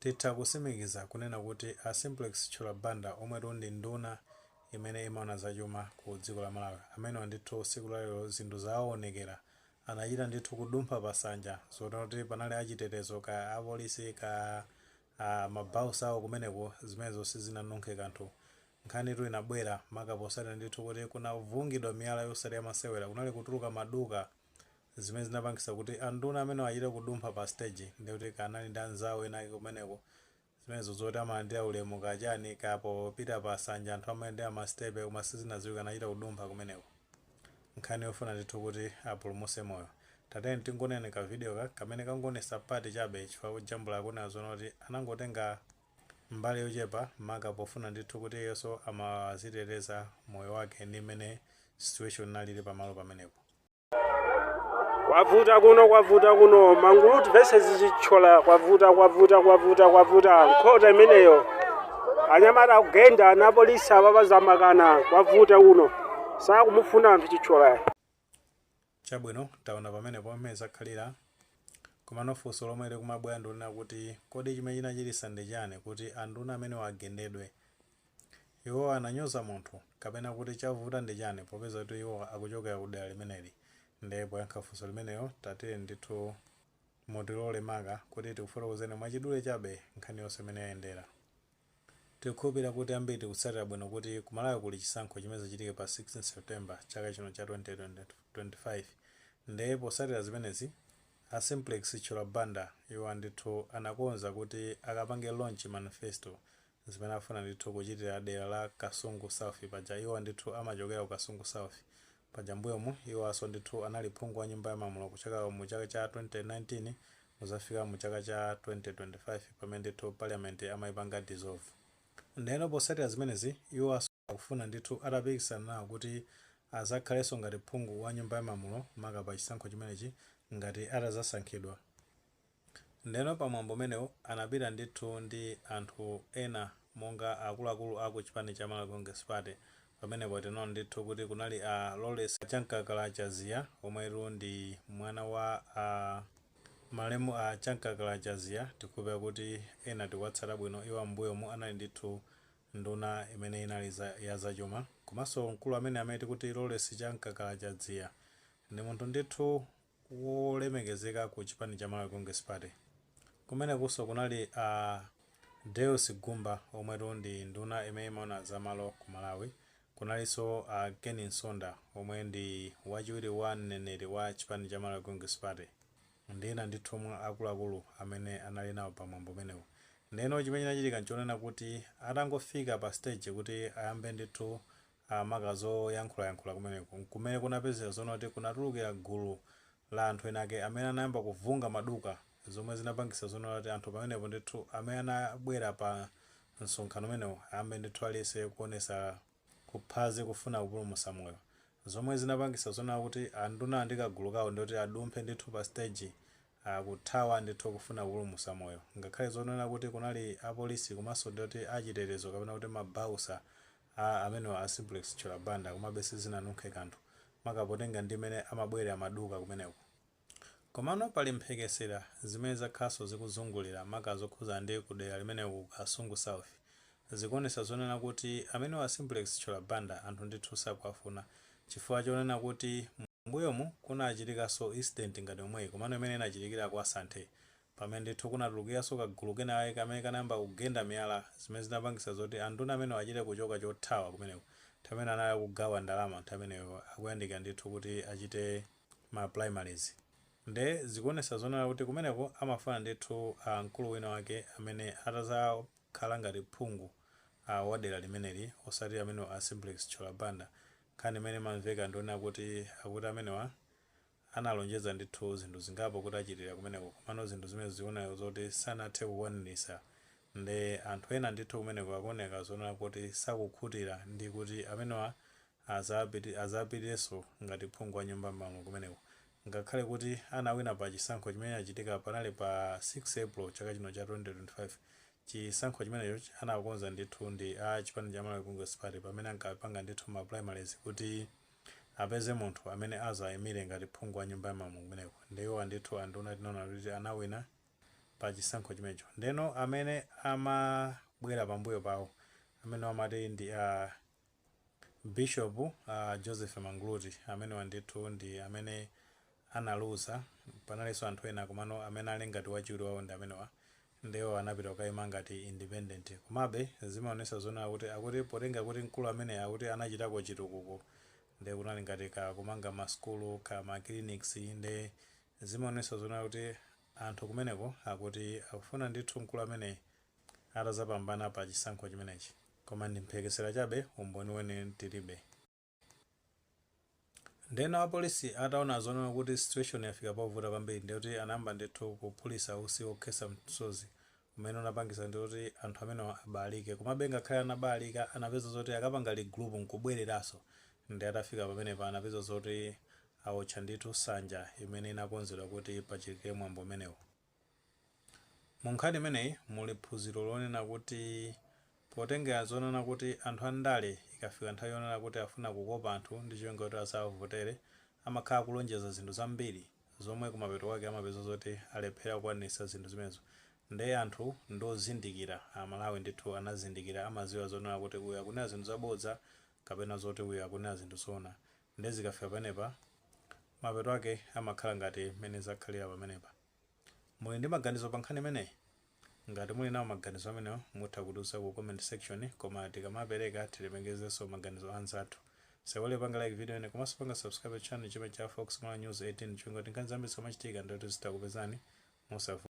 Titha kusimikiza kunena kuti a Simplex Chithyola Banda, omwetu ndi nduna imene imaona zachuma ku dziko la Malawi, amenewa ndithu tsiku lalero zinthu zawaonekera. Anachita ndithu kudumpha pasanja, zoti panali achitetezo, ka apolisi, ka ma bouncer awo kumeneko, zimenezo sizinanunkhe kanthu. Nkhanitu inabwera maka posatira ndithu kuti kunavungidwa miyala yosati yamasewera, kunali kutuluka maduka, zimene zinapangisa kuti anduna amene achite kudumpha pa stage. Ndikuti kanali ndi anzawo ena ake kumeneko, zimenezo zoti amalandira ulemu kachani, kapopita pasanja anthu amayendera ma steps, koma sizinadziwika, anachita kudumpha kumeneko, nkhani yofuna ndithu kuti apulumuse moyo. Tatene tingonene ka video ka kamene kangonesa part chabe, chifukwa kujambula akuona zona kuti anangotenga mbali yochepa, maka pofuna ndithu kuti iyenso amaziteteza moyo wake ndi mmene situation inalili pamalo pamenepo. Kwavuta kuno, kwavuta kuno. Manguluti versus Chithyola, kwavuta, kwavuta, kwavuta, kwavuta. Nkhota imeneyo, anyamata akugenda na polisi apapazamakana. Kwavuta kuno, sakumufuna anthu Chithyola. Chabwino, taona pamenepo mmene zakhalira. Komano funso lomwe likumabwera ndionena kuti kodi chimene chinachitisa ndi chani kuti anduna amene agendedwe? Iwo ananyoza munthu, kapena kuti chavuta ndi chani, popeza kuti iwo akuchokera ku dera limeneli? Ndiye poyankha funso limeneyo, tatire ndithu mutilole maka kuti tikufotokozeni mwachidule chabe nkhani yonse imene yayendera. Tikukhulupirira kuti ambiri tikutsatira bwino kuti ku Malawi kuli chisankho chimene chachitike pa 16 September chaka chino cha 2025. Ndiye posatira zimenezi, a Simplex Chithyola Banda iwo ndithu anakonza kuti akapange launch manifesto, zimene afuna ndithu kuchitira dera la Kasungu South. Paja iwo ndithu amachokera ku Kasungu South. Paja mbuyomu iwo aso ndithu anali phungu wa Nyumba ya Malamulo kuchaka mu chaka cha 2019 kuzafika mu chaka cha 2025, pamene ndithu parliament amayipanga dissolve. Ndeno posatira zimenezi, iwo aso akufuna ndithu atapikisana nawo kuti azakhalenso ngati phungu wa Nyumba ya Malamulo, maka pa chisankho chimenechi ngati atazasankhidwa. Ndeno pamwambo umenewu anapita ndithu ndi anthu ena monga akuluakulu aku chipani cha Malawi Congress Party. Pamenepo tinaona ndithu kuti kunali a Lawrence Chamkakala Chaziya, omwetu ndi mwana wa a malemu a Chamkakala Chaziya. Tikukhulupirira kuti ena tikuwatsata bwino. Iwo ambuyomu anali ndithu nduna imene inali ya zachuma. Komanso mkulu amene tikuti Lawrence Chamkakala Chaziya ndi munthu ndithu wolemekezeka ku chipani cha Malawi Congress Party. Kumenekunso kunali a Deus Gumba, omwetu ndi nduna imene imaona zamalo ku Malawi. Kunalinso a Ken Msonda, omwe ndi wachiwiri wa mneneri wa chipani cha Malawi Congress Party, ndi ena ndithu mwa akuluakulu amene anali nawo pamwambo umenewu. Ndeno chimene chinachitika nchonena kuti atangofika pa stage kuti ayambe ndithu maka zoyankhulayankhula kumeneko, kumene kunapezeka zoona kuti kunatulukira gulu la anthu ena ake amene anayamba kuvunga maduka, zomwe zinapangisa zoona kuti anthu pamenepo ndithu amene anabwera pa msonkhano umenewu ayambe ndithu aliyense kuonesa kuphazi kufuna kupulumutsa moyo, zomwe zinapangisa zoona kuti anduna ndi kagulu kawo ndikuti adumphe ndithu pa stage, akuthawa ndithu kufuna kupulumutsa moyo, ngakhale zonena kuti kunali apolisi komanso ndikuti achitetezo kapena kuti ma bouncer a amenewa a Simplex Chithyola Banda, komabe sizinanunkhe kanthu, makapotenga ndi mmene amabwera maduka kumeneko. Komano pali mphekesera zimene zakhalanso zikuzungulira, maka zokhuza ndi kudera limene ku Kasungu South, zikuonesa zonena kuti amenewa Simplex Chithyola Banda anthu ndithu sakuwafuna, chifukwa chonena kuti mbuyomu kunachitikanso incident ngati yomweyi, komano imene inachitikira kwa Santhe, pamene ndithu kunatulukiranso kagulu kenake kamene kanayamba kugenda miyala, zimene zinapangisa zoti anduna amene achite kuchoka chothawa kumeneko nthawi imene anali akugawa ndalama, nthawi imeneyo akuyandikira ndithu kuti achite ma primaries. Nde zikuonesa zonena kuti kumeneko amafuna ndithu mkulu wina wake amene atazakhala ngati phungu wa dera limeneli, osati amene a Simplex Chithyola Banda. Nkhani imene imamveka ndionena kuti akuti amenewa analonjeza ndithu zinthu zingapo kuti achitira kumeneko, komano zinthu zimene zikuoneka zoti sanathe kukwanirisa. Nde anthu ena ndithu kumeneko akuoneka zonena kuti sakukhutira ndi kuti amenewa azapitirenso ngati phungu wa Nyumba Malamulo kumeneko, ngakhale kuti anawina pa chisankho chimene chachitika panali pa 6 April chaka chino cha 2025. Chisankho chimenecho anakonza ndithu ndi a chipani cha Malawi Congress Party, pamene ankapanga ndithu ma primaries kuti apeze munthu amene azayimire ngati phungu wa Nyumba ya Malamulo kumeneko. Ndiwo ndithu anduna tinaona kuti anawina. Pa chisankho chimenecho, ndeno amene amabwera pambuyo pawo, amene amati ndi a Bishop Joseph Manguluti, amene ndithu ndi amene analuza. Panalinso anthu ena, komano amene ali ngati wachiwiri wawo ndi amenewa. Ndiwo anapita kukayima ngati independent. Komabe zimaonesa zonena kuti akuti potenga kuti mkulu amene akuti anachitako chitukuko, ndi kunali ngati ka kumanga masukulu, ka ma clinics, ndi zimaonesa zonena kuti anthu kumeneko akuti akufuna ndithu mkulu amene atazapambana pa chisankho chimenechi. Koma ndi mphekesera chabe, umboni wene tilibe. Ndeno apolisi ataona zonena kuti situation yafika povuta kwambiri, ndikuti anayamba ndithu kuphulitsa utsi okhetsa msozi umene unapangisa ndikuti anthu amenewa abalike. Komabe ngakhale anabalika, anapeza zoti akapanga regroup nkubwereranso. Ndi atafika pamenepa, anapeza zoti awotcha ndithu nsanja imene inakonzedwa kuti pachitike mwambo umenewu. Mu nkhani imeneyi muli phunziro lonena kuti potengera zonena kuti anthu andale ikafika nthawi yonena kuti afuna kukopa anthu ndi cholinga kuti asavotere, amakhala kulonjeza zinthu zambiri zomwe kumapeto kwake amapeza zoti alephera kukwanitsa zinthu zimenezo. Ndiye anthu ndozindikira, Amalawi ndithu anazindikira, amaziwa zonena kuti uyu akunena zinthu zabodza kapena zoti uyu akunena zinthu zoona. Ndiye zikafika pamenepa, mapeto ake amakhala ngati mmene zakhalira pamenepa. Muli ndi maganizo pa nkhani imeneyi? Ngati muli nawo maganizo amenewo, mutha kutiuza ku comment section. Koma tikamapereka, tilemekezenso maganizo anzathu. Sewole panga like video ine, komanso panga subscribe channel chimene cha Fox Malawi News 18, chonga kuti nkhani zambiri zikamachitika ndoti zitakupezani mosavuta.